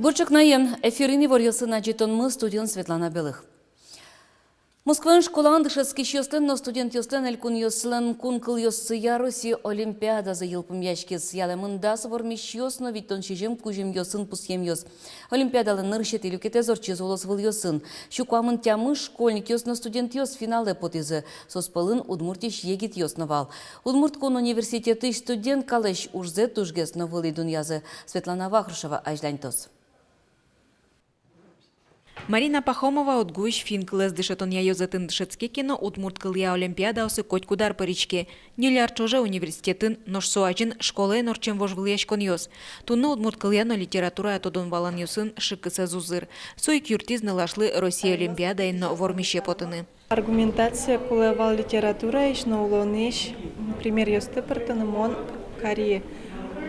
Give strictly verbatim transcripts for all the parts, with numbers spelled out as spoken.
Бур ӵукнаен! Эфирын иворъёсын адӟытонмы, студиын Светлана Белых. Москваын школаын дышетскисьёслэн но студентъёслэн элькунъёслэн кун кылъёссыя Россия олимпиадазы йылпумъяськиз. Ялэмын дас вормисьёс но витьтон сизьым кузьымъёсын пусъемъёс. Олимпиадалэн нырысетӥ люкетэз ортчиз улосвылъёсын. Сю куамын тямыс школьникъёс но студентъёс финалэ потӥзы. Соос пӧлын Удмуртиысь егитъёс но вал. Удмурт кун университетысь студенткалэсь ужзэ тужгес но вылӥ дунъязы. Светлана Вахрушева азьланьтоз. Марина Пахомова УдГУысь финн кылэз дышетонъя ёзэтын дышетске ке но, удмурт кылъя олимпиадаосы котькуд ар пыриське. Ньыль ар ӵоже университетын, нош со азьын школаын ортчем вожвылъяськонъёс. Туннэ удмурт кылъя но литературая тодон-валанъёсын шыкысэз узыр. Со ик юрттӥз нылашлы Россия олимпиадаын но вормисе потыны. Аргументация кулэ вал литератураысь но улонысь примеръёсты пыртыны. Мон кари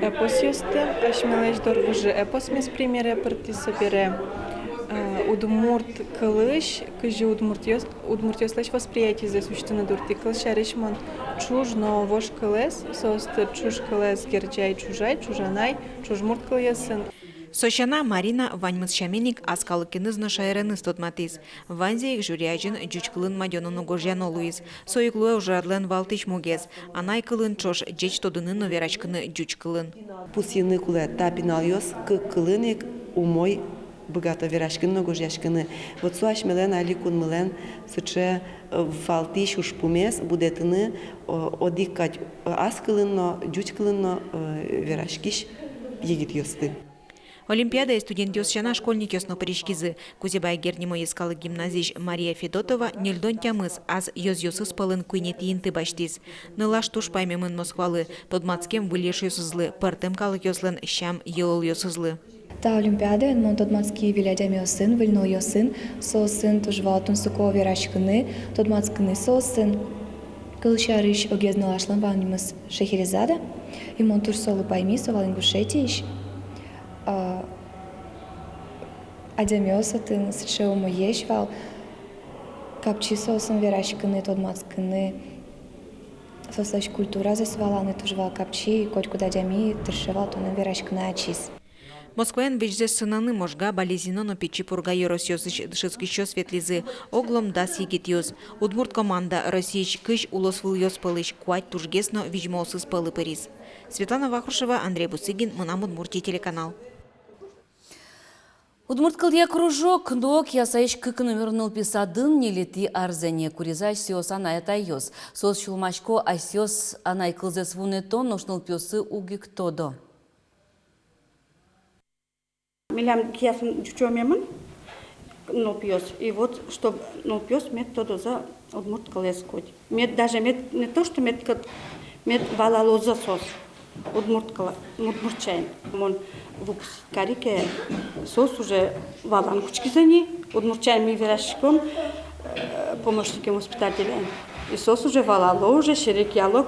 эпосъёсты, асьмелэсь «Дорвыжы» эпосмес примере пыртӥ. Собере, э, удмурт кылысь, кызьы удмуртъёс, удмуртъёслэсь восприятизэс усьтыны дуртӥ. Кылсярысь, мон ӵуж но вож кылэз, соосты: ӵуж кылэз герӟай, ӵужай, ӵужанай, ӵужмурт кылъёсын. Со сяна, Марина ваньмыз сямен ик ас калыкеныз но шаереныз тодматӥз. Ваньзэ ик жюри азьын ӟуч кылын мадёно но гожъяно луиз. Со ик луэ ужрадлэн валтӥсь мугез: анай кылын ӵош ӟеч тодыны но вераськыны ӟуч кылын. Пусйыны кулэ, та пиналъёс кык кылын ик умой быгато вераськыны но гожъяськыны. Вот со асьмелэн али кунмылэн сыӵе, э, валтӥсь ужпумез: будэтыны, э, одӥг кадь, э, ас кылын но, ӟуч кылын но, э, вераськись егитъёсты. Олимпиадае студентъёс сяна школьникъёс но пыриськизы. Кузебай Герд нимо йӧскалык гимназиысь Мария Федотова ньыльдон тямыс, ас ёзъёсыз пӧлын куинетӥ инты басьтӥз. Нылаш туж паймемын Москвалы, тодматскем выль эшъёсызлы, пӧртэм калыкъёслэн сям-йылолъёсызлы. Та олимпиадаын мон тодматски выль адямиосын, выль нылъёсын, соосын туж вал тунсыко вераськыны, тодматскыны соосын. Кылсярысь, огез нылашлэн ваньмыз Шехерезада, и мон туж солы пайми, со вал Ингушетиысь. А, адямиос отын сыӵе умоесь вал, капчи соосын вераськыны, тодматскыны, соослэсь культуразэс валаны туж вал капчи, и котькуд адями тырше вал тонэн вераськыны ачиз. Москваын визьзэс сынаны Можга, Балезино но Пичи Пурга ёросъёсысь дышетскисьёс ветлӥзы. Оглом дас егитъёс. Удмурт команда Россиысь кызь улосвылъёс пӧлысь куать тужгес но визьмоосыз пӧлы пыриз. Светлана Вахрушева, Андрей Бусыгин, «Мынам Удмуртие» телеканал. Удмурт кылъя кружок но Киясаысь кык номеро нылпи садын ньылетӥ арзэ ини. Куризы асьсэос анай-атайёс. Соос сюлмасько асьсэос анай кылзэс вунэтон, нош нылпиоссы уг ик тодо. Милям Киясын ӟучомемын нылпиос. И вот, чтоб нылпиос мед тодозы удмурт кылэз коть. Мед даже, мед не то, что мед кыт-, мед валалозы соос удмурт кылэ, удмурт сямен. Мон выпуск кари ке, соос уже валан кутскизы ини, удмурт сямен ми вераськиськом, э, помощникем воспитателя. И соос уже валало, уже серекъяло.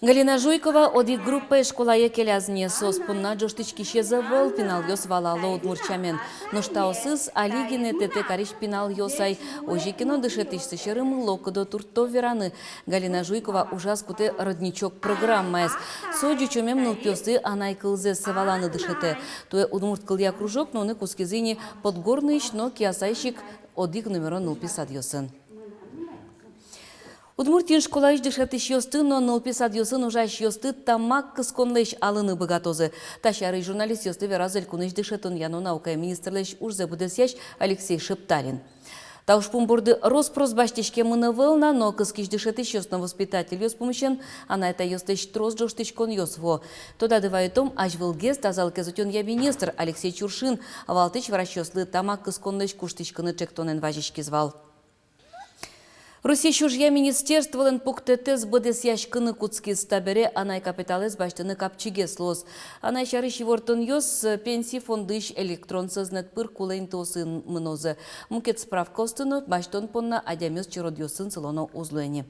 Галина Жуйкова одӥг группае школае келяз ни. Соос понна ӝожтӥськисез ӧвӧл, пиналъёс валало удмурт сямен. Нош таосыз али гинэ тэтэк арысь пиналъёс ай. Озьы ке но, дышетӥсь сьӧры мыло-кыдо турттоз вераны. Галина Жуйкова ужаз кутэ «Родничок» программаез. Со ӟучомем нылпиосты анай кылзэс валаны дышетэ. Туэ удмурт кылъя кружок нуыны кутскизы ини Подгорныйысь но Киясаысь ик одӥг номеро нылпи садъёсын. Удмуртиын школаысь дышетӥсьёсты но нылпи садъёсын ужасьёсты тамак кысконлэсь алыны быгатозы. Та сярысь журналистъёслы вераз элькунысь дышетонъя но наукая министрлэсь ужзэ быдэсъясь Алексей Шепталин. Та ужпум борды рос-прос басьтӥськемын ӧвӧл на, но кыскись дышетӥсьёс но воспитательёс пумысен анай-атайёслэсь трос ӝожтӥськонъёс вуо. Тодады вайытом, азьвылгес тазалыкез утёнъя министр Алексей Чуршин валтӥсь врачъёслы тамак кысконлэсь куштӥськыны ӵектонэн вазиськиз вал. Россиысь ужъя министерстволэн пуктэтэз быдэсъяськыны кутскиз. Табере анай капиталэз басьтыны капчигес луоз. Анай сярысь ивортонъёс Пенси фондысь электрон сӧзнэт пыр кулэ интыосын мынозы. Мукет справкаосты но басьтон понна адямиос черодъёсын сылоно уз луэ ни.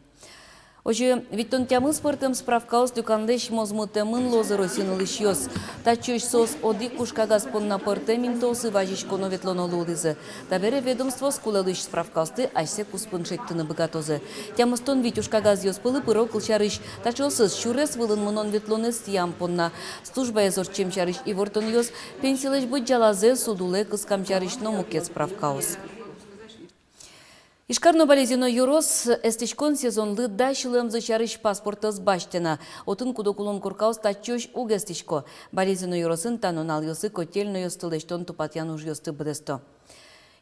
Озьы витьтон тямыс пӧртэм справкаос люканлэсь мозмытэмын луозы Россиын улӥсьёс. Татчыозь соос одӥг кужкагаз понна пӧртэм интыосы вазиськоно-ветлоно луылӥзы. Табере ведомствоос кулэ луись справкаосты асьсэ куспын шедьтыны быгатозы. Тямыстон вить ужкагазъёс пӧлы пыро, кылсярысь, таӵеосыз сюрес вылын мынон-ветлонэз тӥям понна, службаез ортчем сярысь ивортонъёс, пенсилэсь быдӟалазэ, суд улэ кыскам сярысь но мукет справкаос. Ижкар но Балезино ёрос эстӥськон сезонлы дась луэмзы сярысь паспорт ӧз басьтэ на. Отын куд-ог улон коркаос татчыозь уг эстӥсько. Балезино ёросын та нуналъёсы котельнойёсты лэсьтон-тупатъян ужъёсты быдэсто.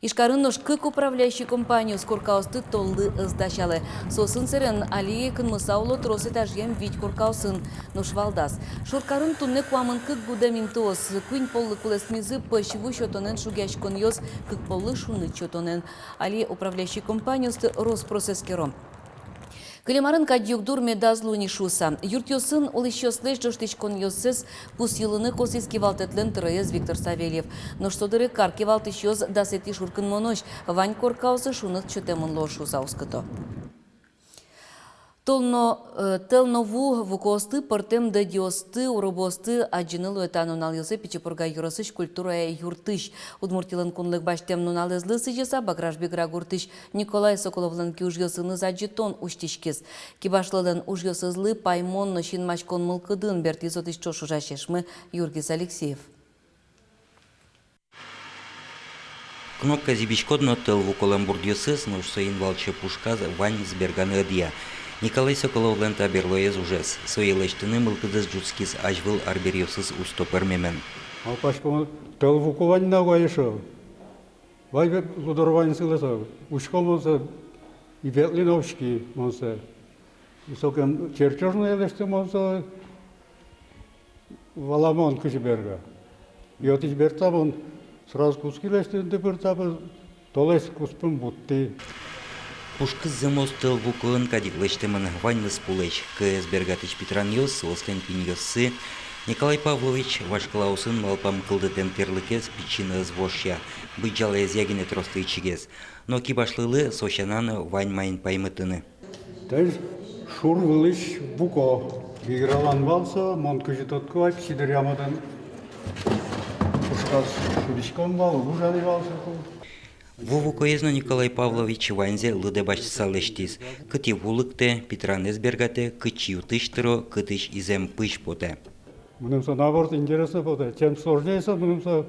Ижкарын нош кык управляющий компаниос коркаосты толлы ӧз дасялэ. Соосын сэрен али кынмыса уло трос этажъем вить коркаосын, нош валдаз. Шоркарын туннэ куамын кык гудэм интыос. Куинь поллы кулэсмизы пӧсь ву сётонэн шугъяськонъёс, кык поллы шуныт сётонэн. Али управляющий компаниосты рос-прос эскеро. Кылем арын кадь югдур медаз луы ни шуыса. Юртъёсын улӥсьёслэсь ӝожтӥськонъёссэс пусйылыны косӥз кивалтэтлэн тӧроез Виктор Савельев. Нош со дыре кар кивалтӥсьёс дасэтӥ шуркынмонозь вань коркаосы шуныт сётэмын луоз шуыса оскыто. Тӧл но, э, тӧл но ву вукоосты, пӧртэм дӧдьыосты, уробоосты адӟыны луэ та нуналъёсы Пичи Пурга ёросысь культурая юртысь. Удмуртилэн кунлык басьтэм нуналэзлы сӥзьыса Баграш-Бигра гуртысь Николай Соколовлэн киужъёсыныз адӟытон усьтӥськиз. Кибашлылэн ужъёсызлы паймон но синмаськон мылкыдын бертӥз отысь ӵош ужась эшмы Юргис Алексеев. Кнопка зӥбиськод но тӧл вуколэм бурдъёсыз, нош соин валче пушказ ваньмыз берганы ӧдъя. Николай Соколовлэн та берлоез ужез. Сое лэсьтыны мылкыдыз ӝутскиз азьвыл арбериосыз усто пӧрмемын. Малпасько, тӧл вуко вань на вай эшшо. Вай ве-, лудор ваньзылы со. Учко мон сое, и ветлӥ но учки мон сое. И сокем чертёж но лэсьтӥ мон сое, валамон, кызьы берга. И отысь бертыса мон сразу кутски лэсьтыны, дыр, пыртӥ, толэзь куспын вуттӥ. Пушкыз зэмос тӧл вукоын кадь ик лэсьтэмын, ваньмыз пулэсь. Кӧез бергатӥсь питранъёс, соослэн пиньёссы. Николай Павлович вашкалаосын малпам кылдытэм тӥрлыкез пичи но ӧз вошъя, быдӟалаезъя гинэ трос ичигес. Но кибашлылы со сяна но вань маин паймытыны. Тӥни шур вылысь вуко. Бигралан вал со, мон кызьы тодӥсько вал, пичи дыръям отын пушказ шудӥськом вал, ужаны вал соку. Ву вукоез но Николай Павлович ваньзэ лыдэ басьтыса лэсьтӥз. Кытӥ ву лыктэ, питранэз бергатэ, кытчы ю тысь тыро, кытысь изэм пызь потэ. Мыным со, наоборот, интересно потэ. Чем сложнее со, мыным со,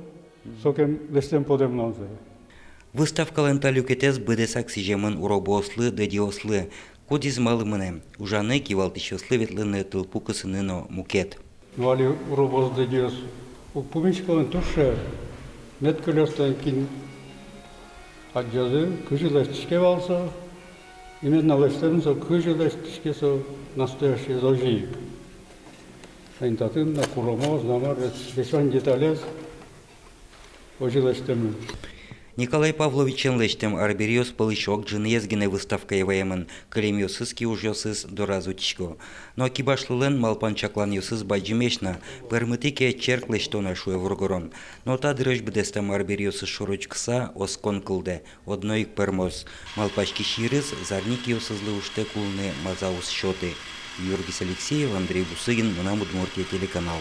сокем лэсьтэм потэ мынам сое. Выставкалэн та люкетэз быдэсак сӥземын уробоослы, дӧдьыослы. Кудӥз малы мынэ: ужаны, кивалтӥсьёслы ветлыны, тылпу кысыны но мукет. Ну, али уробоос, дӧдьыос уг пумиськыло ни туж шер. Мед кылёз тани, кин адӟозы, кызьы лэсьтӥське вал со. И мед на лэсьтэмын со, кызьы лэсьтӥське со настоящий, озьы ик. Тани татын на куромоос, на мар, весь вань деталез озьы лэсьтэмын. Николай Павловичлэн лэсьтэм арбериос пӧлысь ог ӝыныез гинэ выставкае ваемын, кылемъёсыз, киужъёсыз дораз утисько. Но кибашлылэн малпан-чакланъёсыз бадӟымесь на, пӧрмытӥ ке черк лэсьтоно, шуэ воргорон. Но та дырозь быдэстэм арбериосыз шоры учкыса, оскон кылдэ: одно ик пӧрмоз. Малпаськись йырыз зарни киосызлы ужтэк улыны маза уз сёты. Юргис Алексеев, Андрей Бусыгин, «Мынам Удмуртие» телеканал.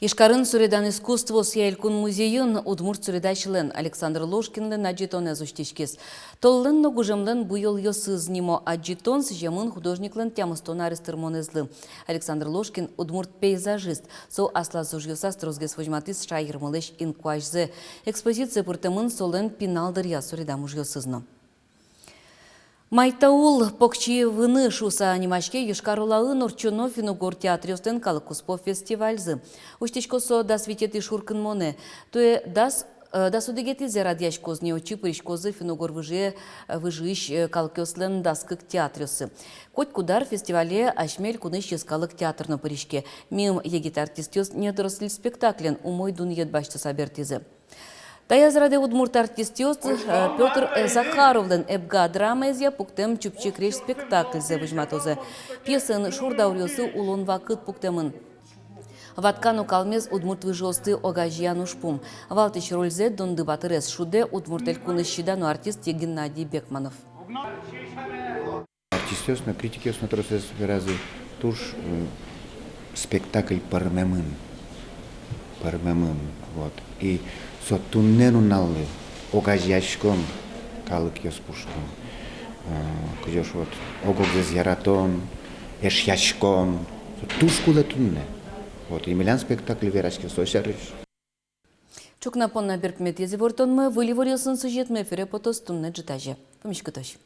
Ижкарын суредан искусствоосъя элькун музейын удмурт суредасьлэн Александр Ложкинлэн адӟытонэз усьтӥськиз. «Толлэн но гужемлэн буёлъёсыз» нимо адӟытон сӥземын художниклэн тямыстон арес тырмонэзлы. Александр Ложкин — удмурт пейзажист. Со аслаз ужъёсаз тросгес возьматӥз шаермылэсь инкуазьзэ. Экспозицие пыртэмын солэн пинал дыръя суредам ужъёсыз но. «Майтаул покчи выны» шуыса нимаське Йошкар-Олаын ортчоно финн-угор театръёслэн калык куспо фестивальзы. Усьтӥськоз со дас витетӥ шуркынмонэ. Туэ дас, э, дас одӥгетӥзэ радъяськоз ни. Отчы пыриськозы финн-угор выжые, э, выжыысь, э, калыкъёслэн дас кык театръёссы. Котькуд ар фестивале асьме элькунысь йӧскалык театр но пыриське. Миым егит артистъёс «Недоросль» спектаклен умой дунъет басьтыса бертӥзы. Таяз радэ удмурт артистъёс, э, Пётр, э, Захаровлэн «Эбга» драмаезъя пуктэм «Чупчи крезь» спектакльзэ возьматозы. Пьесаын шур дауръёсы улон вакыт пуктэмын. Ватка но калмез удмурт выжыосты огазеян ужпум. Валтӥсь рользэ, Донды батырез, шудэ Удмурт Элькунысь дано артист Геннадий Бекманов. Артистъёс но, критикъёс но тросэз веразы, туж, м, спектакль пӧрмемын. Пӧрмемын. Вот. И со туннэ нуналлы огазеяськон калыкъёс пушкын, э, кызьы шуод, вот, ог-огзэс яратон, эшъяськон, со туж кулэ туннэ. Вот, и милям спектакль вераське со сярысь. Ӵукна понна берпуметӥез ивортонмы, выль иворъёсын сюжетмы эфире потоз туннэ ӝытазе. Пумиськытозь.